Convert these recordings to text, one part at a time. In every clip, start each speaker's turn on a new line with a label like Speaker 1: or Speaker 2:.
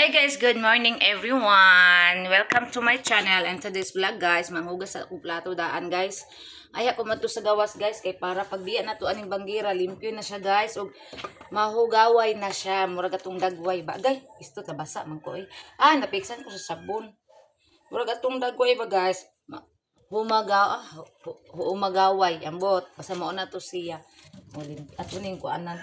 Speaker 1: Hi guys, good morning everyone. Welcome to my channel and to this vlog, guys. Manghugas sa akong plato daan, guys. Ay ako madto sa gawas, guys, kay para pagbiya na to aning banggira, limpyo na siya, guys, ug mahugaway na siya, murag atong dagway ba gay. Isto tabasa man ko eh. Ah, napiksan ko sa sabon. Murag atong dagway ba, guys. Humaga ah, humagaway ambot basta mao na to siya. Ulim ato ning kuanan.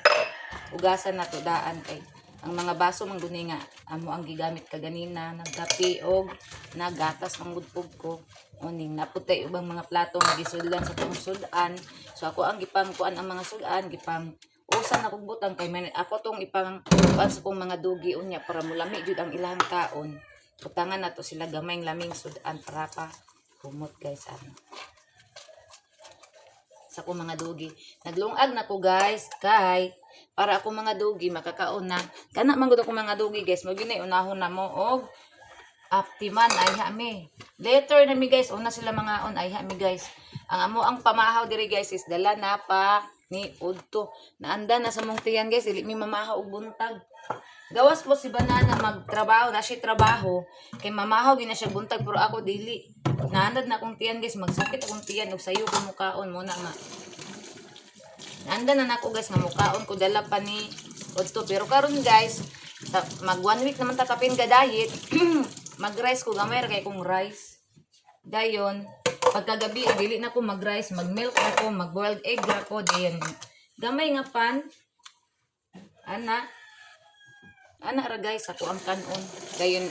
Speaker 1: Ugasan na to daan kay ang mga baso man guni nga amo ang gigamit kaganina nagkape og nagatas man gud pug ko. Uning naputay ubang mga plato nga gisudlan sa tong sudan, so ako ang gipang kuan ang mga sudan, gipang usa na kog butang kay man ako tong ipang kuan sa kong mga dugi unya para mulami jud ang ilang kaon. Butangan na to sila gamay laming sudan para pa kumot, guys, ano sa akong mga dugi. Naglungag na ko, guys, kay para ako mga dugi makakaon na. Kana man gud ako mga dugi, guys, mo gyud unahon na mo og aptiman ay ha mi. Later na mi, guys, una sila mga on ay ha mi, guys. Ang amo ang pamahaw diri, guys, is dala na pa ni udto. Naanda na sa mong tiyan, guys, dili mi mamahaw og buntag. Gawas po si Banana magtrabaho na siya trabaho kay mamahaw gina siya buntag, pero ako dili. Naandad na akong tiyan, guys, magsakit akong tiyan ug sayo ko mukaon mo na nga. Naanda na nako, guys, nga mukaon ko dala pa ni udto, pero karon, guys, mag one week naman ta kapin ga diet, mag rice ko gamay ra kay kong rice. Dayon pagkagabi dili na ko mag rice, mag milk ako, mag boiled egg ra ko dayon. Gamay nga pan ana ana ra, guys, ato ang kanon. Dayon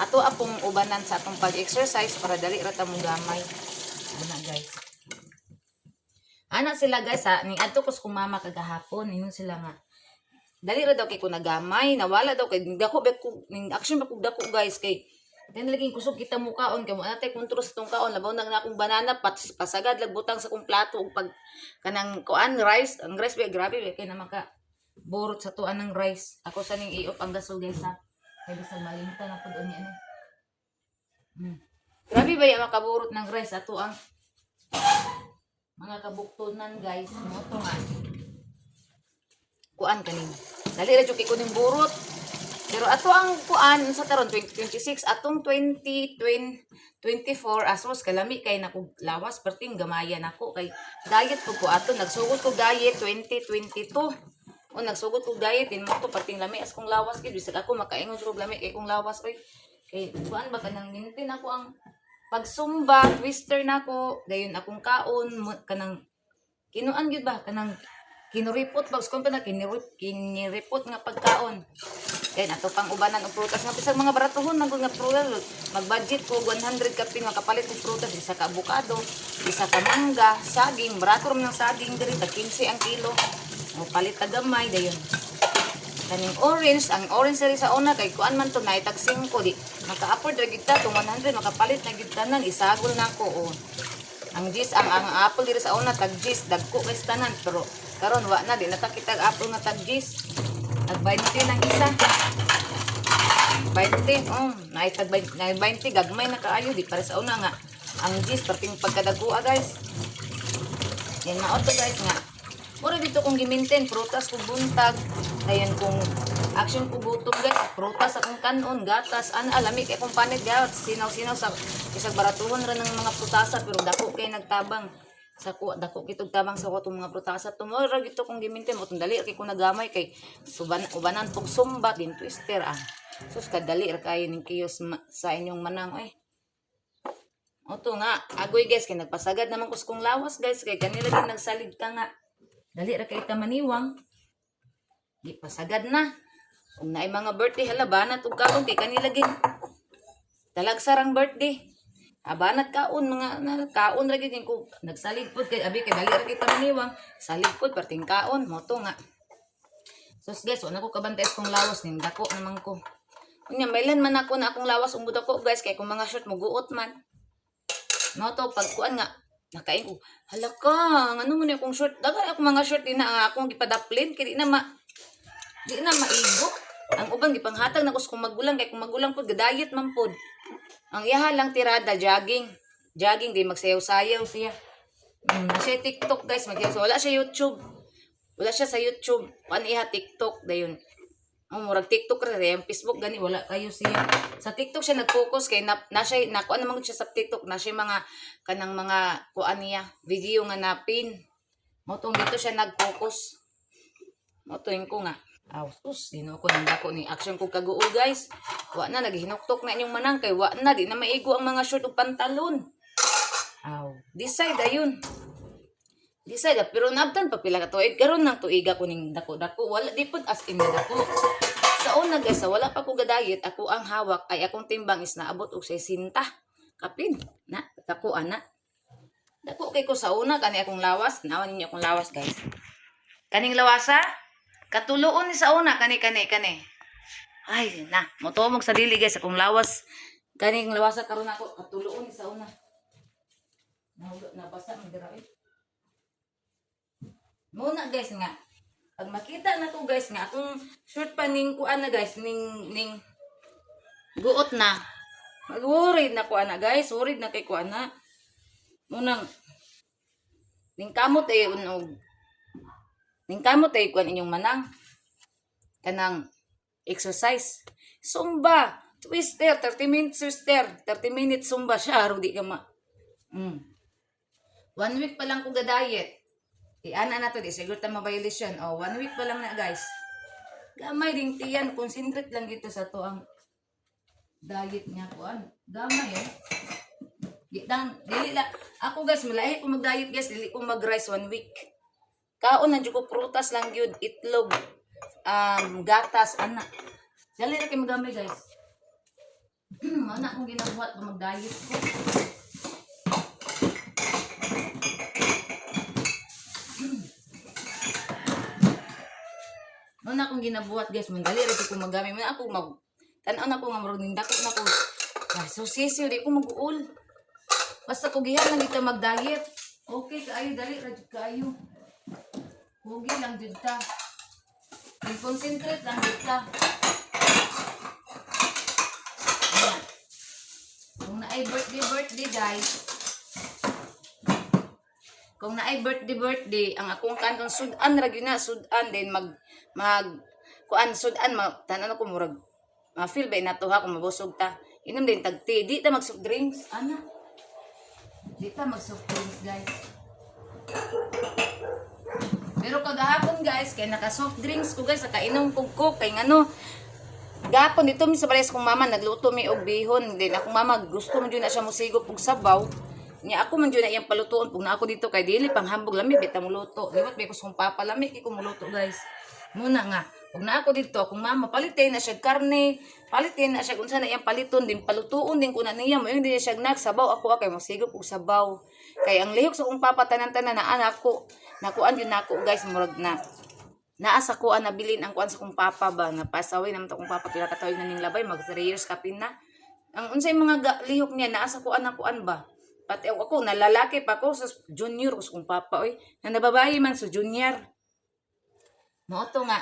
Speaker 1: ato apong ubanan sa atong pag-exercise para dali ra ta mo gamay. Ana, guys. Ana sila, guys, ha, ning adto ko sa kong mama kagahapon, ingon sila nga dali ra daw kay ko nagamay, nawala daw kay dako ba ko ning action ba kog dako, guys, kay then laging kusog kita mukaon kay mo natay kontrol sa tong kaon, labaw na akong banana pat pasagad lag butang sa kong plato ug pag kanang kuan rice, ang rice ba, grabe ba kay na maka burot sa tuan ng rice. Ako sa ning i-off ang gasol, guys, ha, kay bisag malimtan na pud unya ni. Grabe ba ya makaburot ng rice ato ang mga kabuktunan, guys, mo to nga kuan kaning dali ra jud kay kuning burot, pero ato ang kuan sa taron 2026, atong 2024 asos kalami kay nako lawas, perting gamaya nako kay diet ko ko ato. Nagsugod ko diet 2022 o nagsugod ko diet din mo to perting lami as kong lawas gid. Bisag ako makaingon jud og lami kay kong lawas oy, kay kuan ba kanang maintain ako ang pagsumba, twister nako, dayon akong kaon kanang kinuan gyud ba kanang kinuripot ba kung pa na kiniripot nga pagkaon. Kay nato pang ubanan og prutas nga bisag mga baratuhon man gud nga prutas, mag-budget ko 100 kapin makapalit og prutas, isa ka abukado, isa ka mangga, saging, barato ra man ang saging diri, tag 15 ang kilo. Mo palit ta gamay dayon. Kaning orange, ang orange diri sa una kay kuan man to na tag 5, di maka-afford ra gid ta tong 100, makapalit na gid tanan, isagol nako oh. Ang gis ang apple diri sa una tag gis, dagko kay sa tanan, pero karon wa na, di na ta kitag apple nga tag gis. Tag 20 lang isa. 20, oh, naay tag 20, naay 20, gagmay na kaayo, di para sa una nga. Ang gis perting pagkadagoa, guys. Yan mao to, guys, nga. Mura dito kong giminten, prutas kong buntag. Dayon kung action ko gutom, guys, prutas akong kanon, gatas, ana lami kay kong panit guys, sinaw-sinaw sa isang baratuhon ra ng mga prutasa pero dako kay nagtabang sa ko, dako kitog tabang sa ko itong mga prutasa. Tumora ra gito kong giminten mo tong dali ra kay ko nagamay kay suban ubanan pog sumba din twister ah. Sus, kadali ra kayo ning kiyos sa inyong manang eh. Oto nga, agoy, guys, kay nagpasagad naman ko sa kong lawas, guys, kay kanila din nagsalig ka nga. Dali ra kay ta maniwang. Di pasagad na. Kung naay mga birthday, hala, banat og kaon kay kanila gin. Talagsarang birthday. Abanat kaon mga na, kaon ra gyud ko nagsalig pod kay abi kay dali ra kita maniwang, salig pod perting kaon mo to nga. Sus guys, wala ko kabantay sa kong lawas ning dako naman ko. Unya mailan man ako na akong lawas ug ko, guys, kay kung mga short mo guot man. No to pag kuan nga nakain ko. Hala ka, ngano mo na akong short? Daghan ako mga short din na ang akong gipadaplin kay di na maigo. Ang uban gipanghatag na ko sa kong magulang kay kung magulang pod gadayet man pod. Ang iyaha lang tirada jogging. Jogging di magsayaw-sayaw siya. Siya TikTok, guys, magsayaw. Wala siya YouTube. Wala siya sa YouTube. Kuan iha TikTok dayon. Oh, murag TikTok ra rin, Facebook gani wala kayo siya. Sa TikTok siya nag-focus kay na siya nakuan naman siya sa TikTok na siya mga kanang mga kuan niya video nga napin. Mo tong dito siya nag-focus. Mo tuwing ko nga. Aw, sus, Ginoo ko nang dako ni action ko kaguol, guys. Wa na naghinuktok na inyong manang kay wa na di na maigo ang mga short ug pantalon. Aw, decide ayun. Decide ah, pero nabtan pa pila ka tuig karon nang tuiga ko ning dako-dako wala di pud as in nga dako. Sa una, guys, sa wala pa ko gadayet, ako ang hawak ay akong timbang is naabot og 60. Kapin na dako ana. Dako kay ko sa una kani akong lawas, nawa ninyo akong lawas, guys. Kaning lawasa, katuloon ni sa una kani kani kani. Ay na, motumog sa dili, guys, akong lawas. Kaning lawasa karon ako katuloon ni sa una. Nahulog nabasa man dira eh. Muna, guys, nga. Pag makita na ko, guys, nga akong short pa ning kuan na, guys, ning ning guot na. Mag-worried na ko ana, guys, worried na kay ko ana. Munang ning kamot eh unog. Ning kamot eh kuan inyong manang kanang exercise. Zumba, twister, 30 minutes twister, 30 minutes Zumba siya, aro di ka ma. One week pa lang ko ga-diet. Iana na to, di siguro ta ma-violation. Oh, one week pa lang na, guys. Gamay ding tiyan, concentrate lang dito sa to ang diet niya kuan. Gamay eh. Di dang dili la ako, guys, malahi ko mag-diet, guys, dili ko mag-rice one week. Kaon na jud ko prutas lang gyud, itlog, gatas ana. Dali ra kay magamay, guys. Mao na akong ginabuhat pag mag-diet ko. Mao na akong ginabuhat, guys, mandali ra jud ko magamay. Mao na ako mag tan-aw na ko nga murag nindako na ko. Ah, so sisiw di ko mag-uol. Basta kugihan lang kita mag-diet. Okay kaayo, dali ra jud kaayo. Kugi lang jud ta. I-concentrate lang jud ta. Ayan. Kung naay birthday birthday, guys. Kung naay birthday birthday, ang akong kanton sudan ra gyud na, sudan then mag mag kuan sudan ma tanan ko murag ma-feel ba nato ha kung mabusog ta. Inom din tag tea, di ta mag soft drinks ana. Di ta mag soft drinks, guys. Pero kagahapon, guys, kay naka soft drinks ko, guys, nakainom kog Coke kay ngano gapon dito mi sa balay kong mama nagluto mi og bihon din akong mama gusto man jud na siya mosigop og sabaw niya. Ako man jud na iyang palutuon pug na ako dito kay dili panghambog lami bita moluto liwat ba ko sa papa lami kay ko moluto, guys. Muna nga pug na ako dito akong mama palitin na siya karne, palitin na siya unsa na iyang paliton din palutuon din ko na niya mo din siya nagsabaw ako kay mosigop og sabaw kay ang lihok sa akong papa tanan-tanan na anak ko nakuan yun nako, guys, murag na naa sa kuan nabilin ang kuan sa kong papa ba na pasaway naman to kong papa pila ka tuig na ning labay mag 3 years kapin na ang unsay mga lihok niya naa sa kuan na kuan ba pati ako, ako nalalaki pa ko sa junior ko sa kong papa oy na nababayi man sa junior mo to nga.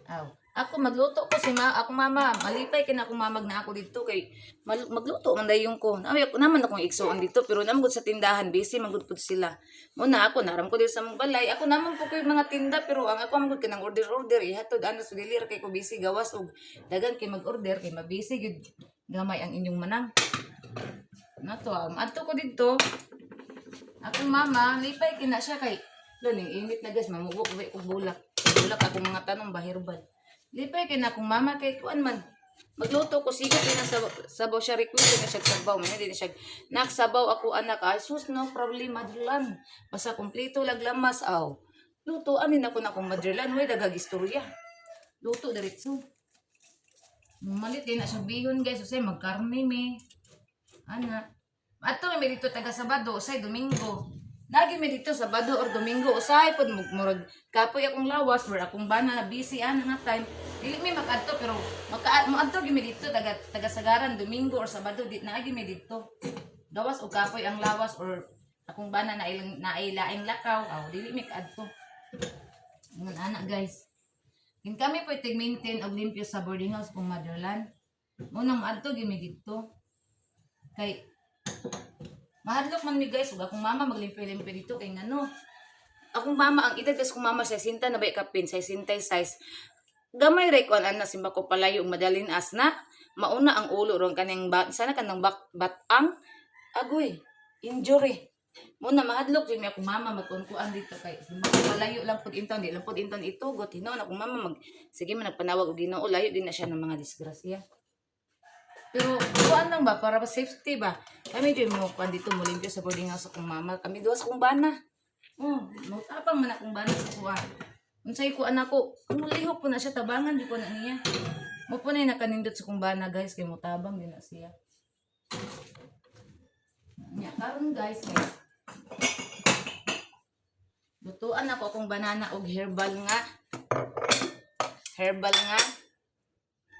Speaker 1: Aw. Ako magluto ko si ma ako mama, malipay kay na akong mamag na ako dito kay magluto man dayon ko. Ay ako naman akong igsuon dito pero naman gud sa tindahan busy man gud pud sila. Muna ako naram ko dito sa mong balay. Ako naman po ko'y mga tinda pero ang ako man gud kanang order order ihatod ana so dili ra kay ko busy gawas og dagan kay mag-order kay mabusy gyud gamay ang inyong manang. Nato, adto ko dito. Akong mama, lipay kina siya kay lo ning init na, guys, mamugo ko ko bulak. Bulak akong mga tanong ba herbal. Lipay kay na akong mama kay kuan man. Magluto ko siga din sa sabaw siya request na siya sabaw man din siya naksabaw ako anak ay sus no problem madlan basta kompleto laglamas aw. Luto anin ako na akong madrilan way dagag istorya. Luto diretso. Malit din na siya bihon, guys, usay magkarne mi. Ana. Ato may dito taga Sabado, usay Domingo. Nagi mi dito Sabado or Domingo, usay pod murag kapoy akong lawas or akong bana na busy ana nga time. Dili mi makadto pero maka moadto gyud mi dito taga taga Sagaran Domingo or Sabado di naagi mi dito. Gawas og kapoy ang lawas or akong bana na ilang nailaing lakaw, aw dili mi kaadto. Ingon ana, guys. Kin kami po tig-maintain og limpyo sa boarding house kung motherland. Munang maadto gyud mi dito. Kay mahadlok man mi, guys, ug akong mama maglimpyo-limpyo dito kay ngano. Akong mama ang edad kasi kong mama 60 na ba kapin, 66. Gamay ray kuan ana, simba ko palayo ug madalin as na mauna ang ulo ron kaning ba, sana kanang bak, batang agoy injury mo na. Mahadlok jud mi akong mama magkuan dito kay simba ko palayo lang pud inton, di lang pud inton itugot. Hinuon akong mama mag sige man nagpanawag og Ginoo, layo din na siya ng mga disgrasya. Pero kuan lang ba, para ba safety ba? Kami jud mo kuan dito, mo limpyo sa boarding house akong mama. Kami duha sa akong bana. Oh, mutapang man akong bana sa kuan. Unsay kuan ako, mulihok po na siya, tabangan di po na niya. Mo po na yung nakanindot sa kong bana, guys, kay mutabang din na siya. Nya karon, guys, kay lutuan ako akong banana og herbal nga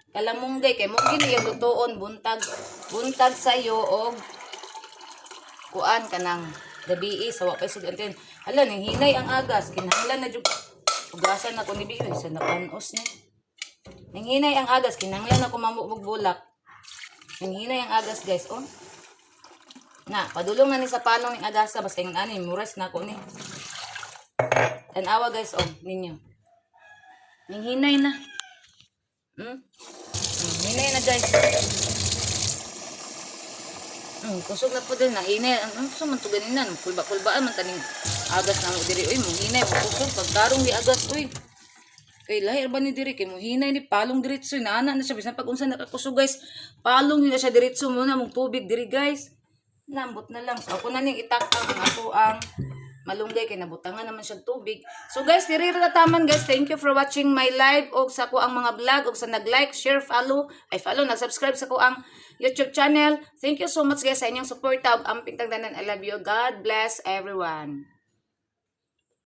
Speaker 1: kalamunggay kay mo gini yung lutuon buntag buntag sayo og kuan kanang gabii sa wa pay sug anten. Hala, ning hinay ang agas, kinahanglan na jud ugasan na ko ni Biyo sa napanos ni. Ning hinay ang agas, kinahanglan na ko mamubog bulak. Ning hinay ang agas, guys, oh. Na padulong na ni sa palong ning agasa, basta ingon ani muras na ko ni. Tan-awa, guys, oh, ninyo. Ning hinay na. Hinay na, guys. Kusog na po din na hinay. Ang ang man to ganina, kulba-kulbaan man taning agas na mo diri oy, mo hinay mo kusog pagkarong di agas oy. Kay lahi ba ni diri kay mo hinay ni palong diretso naana na siya bisan pag unsa nakakusog, guys. Palong ni na siya diretso mo na mong tubig diri, guys. Lambot na lang. So ako na ning itakang ang ato ang malunggay kay nabutangan naman siya tubig. So guys, diri ra taman, guys. Thank you for watching my live og sa ko ang mga vlog og sa nag-like, share, follow, ay follow, nag-subscribe sa ko ang YouTube channel. Thank you so much, guys, sa inyong suporta ug amping tagdanan. I love you. God bless everyone.